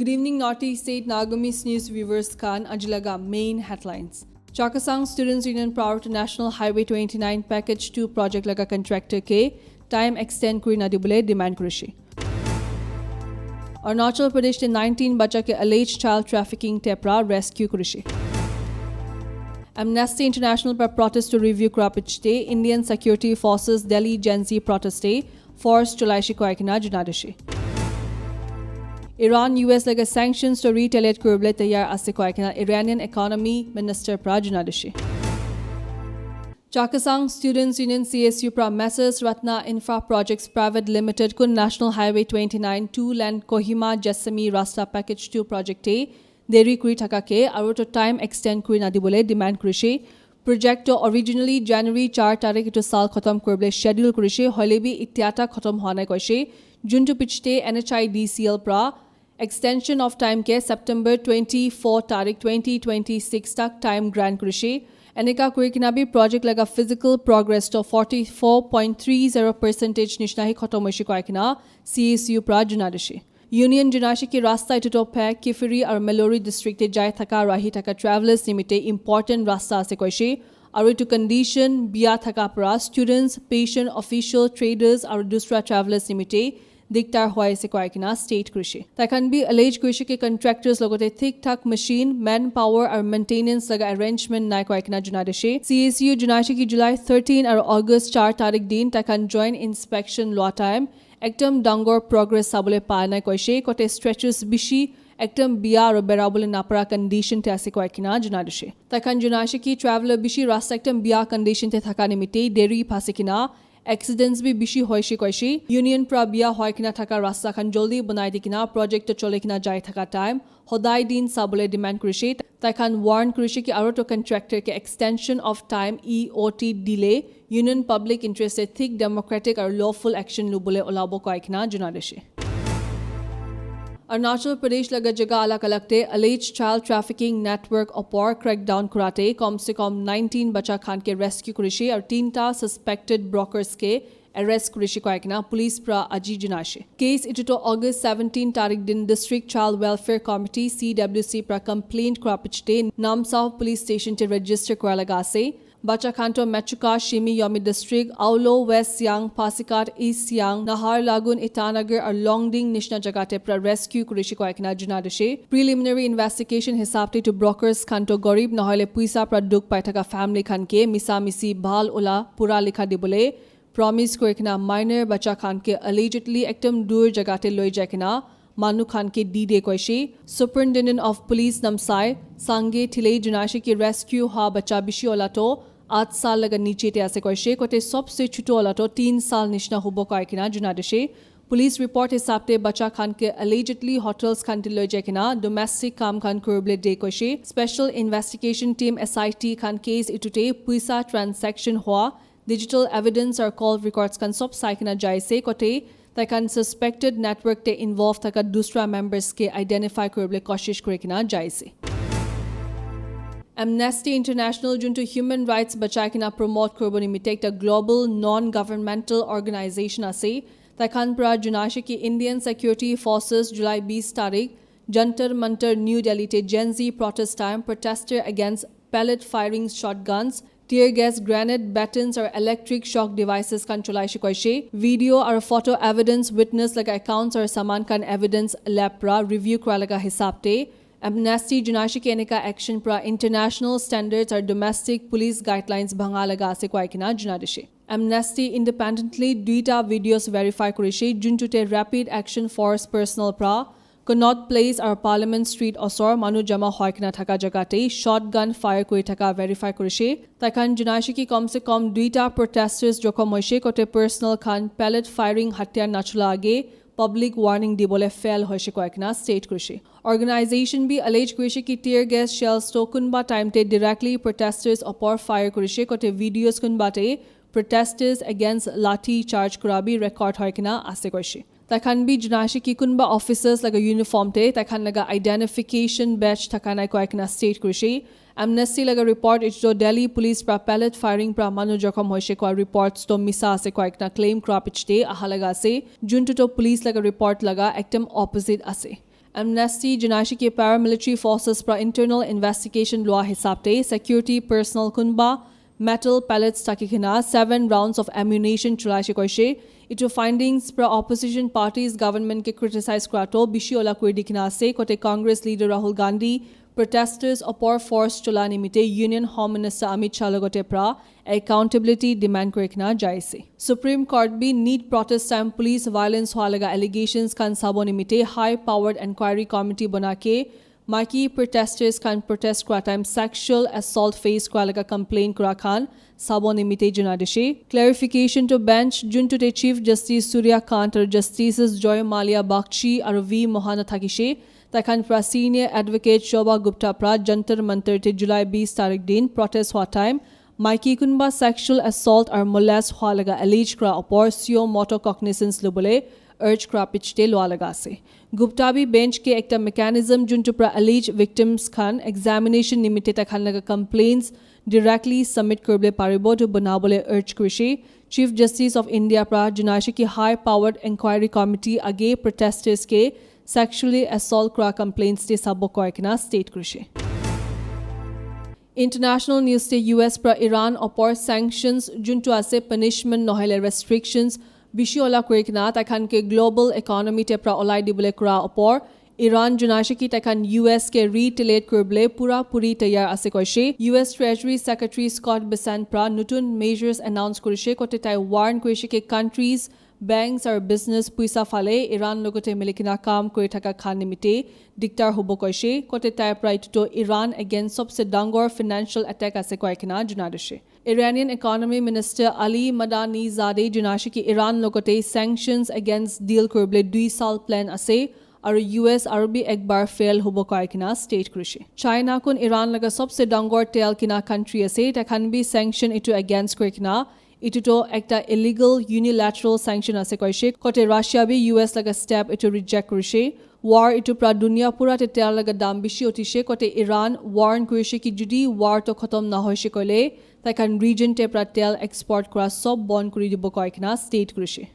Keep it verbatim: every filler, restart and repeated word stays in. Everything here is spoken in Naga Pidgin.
Good evening, Northeast State Nagamese News viewers khan. Aji laga main headlines. Chakhesang Students Union pra National Highway twenty-nine Package two project laga contractor ke time extend kuri na dibole demand kurishi. Arunachal Pradesh te nineteen bacha ke alleged child trafficking te pra rescue kurishi. Amnesty International pra protest to review kura pichete Indian security forces Delhi Gen Z protest te force cholaishi koi kena janai dishi. Iran U S laga sanctions to retaliate kuribole tayar ase koi kena Iranian economy minister pra janai dishi. Chakhesang Students Union C S U pra Messrs Ratna Infra Projects Private Limited kun National Highway twenty-nine two lane Kohima Jessami Rasta Package two project te deri kuri thaka ke aru to time extend kuri na dibole demand kurishi. Project to originally January char tarik itu sal khatam kuribole schedule kurishi, hoile bi itiata khatam hua nai koishi. Juntu pichete N H I D C L pra extension of time ke September twenty-four tarik twenty twenty-six tak time grant kurishi. Eneka kuri kena bi project laga physical progress to forty-four point three zero percentage nishina hi khatam hoishi koi kena C S U pra janai dishi. Union janai dishi ki rasta itu to phek Kiphire aru Maluri district te jai thaka aru ahi thaka travelers nimite important rasta ase koishi. Aru itu condition biya thaka pra students, patient, official, traders aru dusra travelers nimite diktar hoi ase koi kena state kurishi. Tai khan bi allege kurishi ki contractors logote thik thak machine, manpower aru maintenance laga arrangement nai koi kena janai dishi. C S U janai dishi ki July thirteen aru August char tarik din tai khan joint inspection lua time ekdom dangor progress sabole pa nai koishi, kote stretchers bishi ekdom biya aru berabole napara condition te ase koi kena janai dishi. Tai khan janai dishi ki traveler bishi rasta ekdom biya condition te thaka nimite deri phasi kena accidents bi bishi hoishi koishi. Union pra biya hoi kena thaka rasta khan joldi banai di kena project to chole kena jai thaka time hodai din sabole demand kurishi. Tai khan warn kurishi ki aru to contractor ke extension of time E O T delay Union public interest te thik democratic aru lawful action lubole olabo koi kena janai dishi. Arunachal Pradesh laga jaga alag alag te alleged child trafficking network opor crackdown kurate kom se kom nineteen bacha khan ke rescue kurishi aru tinta suspected brokers ke arrest kurishi koi kena police pra aji janai dishi. Case itu to August seventeen tarik din District Child Welfare Committee, C W C pra complaint kura pichete Namsao Police Station te register kura laga ase. Bacha khan to Mechuka, Shimi Yomi District, Aolo, West Siang, Pasighat, East Siang, Naharlagun, Itanagar aru Longding nishina jaga te pra rescue kurishi koi kena janai dishi. Preliminary investigation hisab te itu brokers khan to garib nahoile puisa pra dukh pai thaka family khan ke misa misi bhal ola pura likha dibole promise kuri kena minor bacha khan ke allegedly ekdom dur jaga te loi jai kena manu khan ke di de koishi. Superintendent of Police Namsai Sange Thilei janai dishi ki rescue hua bacha bishi ola to aat saal laga niche te ase koishi, kote sobse chutu ola to teen saal nishina hubo koi kena janai dishi. Police report hisab te bacha khan ke allegedly hotels khan te loi jai kena domestic kam khan kuribole de koishi. Special investigation team S I T khan case itu te puisa transaction hua digital evidence aru call records khan sob sai kena jai ase, kote tai khan suspected network te involve thaka dusra members ke identify kuribole koshish kuri kena jai ase. Amnesty International, juntu human rights bachai kena promote kuribo nimite ekta global non-governmental organization ase, tai khan pra janai dishi ki Indian Security Forces July bis tarik Jantar Mantar, New Delhi te Gen Z protest time protester against pellet firing shotguns, tear gas grenade, batons aru electric shock devices khan cholai dishi koishi. Video aru photo evidence, witness laga accounts aru saman khan evidence lab pra review kura laga hisab te Amnesty janai dishi ki eneka action pra international standards aru domestic police guidelines bhanga laga ase koi kena janai dishi. Amnesty independently duita videos verify kurishi, juntu te Rapid Action Force personnel pra Connaught Place aru Parliament Street osor manu jama hoi kena thaka jaga te shotgun fire kuri thaka verify kurishi. Tai khan janai dishi ki kom se kom duita protesters jokhom hoishi, kote personnel khan pellet firing hatiyar nachula age public warning dibole fail hoishi koi kena state kurishi. Organization bi allege kurishi ki tear gas shells to kunba time te directly protesters opor fire kurishi, kote videos kunba te protesters against lathi charge kura bi record hoi kena ase koishi. Tai khan bi janai dishi ki kunba officers laga uniform te tai khan laga identification badge thaka nai koi kena state kurishi. Amnesty laga report itu to Delhi police pra pellet firing pra manu jokhom hoishi koi reports to misa ase koi kena claim kura pichete aha laga ase, juntu to police laga report laga ekdom opposite ase. Amnesty janaise ki paramilitary forces pra internal investigation lua hisab te security personnel kunba metal pellets thaki kena seven rounds of ammunition chulaise koise. Etu findings pra opposition parties government ke criticize kura to bishi ola kuri di kena ase. Kote Congress leader Rahul Gandhi protesters opor force chula nimite Union Home Minister Amit Shah logote pra accountability demand kuri kena jaise. Supreme Court bi NEET protest time police violence hua laga allegations khan sabo nimite high powered inquiry committee bona ke maiki protesters khan protest kura time sexual assault face kura laga complaint kura khan sabo nimite jana dishe. Clarification to bench, juntu te Chief Justice Surya Kant aru Justices Joy Malia Bagchi aru V Mohana thakishe. Tai khan pra senior advocate Shobha Gupta pra Jantar Mantar te July bis tarik din protest hua time maiki kunba sexual assault aru molest hua laga allege kura opor suo motu cognizance lubole urge kura pichete lua laga ase. Gupta bi bench ke ekta mechanism juntu pra alleged victims khan examination nimite tai khan laga complaints directly submit kuribole paribo tu banabole urge kurishe. Chief Justice of India pra janaise ki high powered inquiry committee age protesters ke sexually assault kura complaints te sabo koi kena state kurishe. International news te U S pra Iran opor sanctions juntu ase punishment nohole restrictions bishi ola kuri kena tai khan ke global economy te pra olai dibole kura opor Iran janaise ki tai khan U S ke retaliate kuribole pura puri tayar ase koise. U S Treasury Secretary Scott Bessent pra nutun measures announce kurishe kote tai warn kurishe ki countries banks aru business puisa phale Iran logote milikena kam kuri thaka khan nimite diktar hobo koise. Kote tai pra etu to Iran against sobse dangor financial attack ase koi kena jana dishe. Iranian Economy Minister Ali Madanizadeh janaise ki Iran logote sanctions against deal kuribole dui sal plan ase aru U S aru bi ekbar fail hobo koi kena state kurishe. China kun Iran laga sobse dangor tel kina country ase, tai khan bi sanction etu against kuri kena etu to ekta illegal unilateral sanction ase koise. Kote Russia bi U S laga step etu reject kurishe. War etu pra dunia pura te tel laga dam bishi utishe. Kote Iran warn kurishe ki judi war to khatam nahoishe koile tai khan region te pra tel export kura sob bon kuri dibo koi kena state kurishe.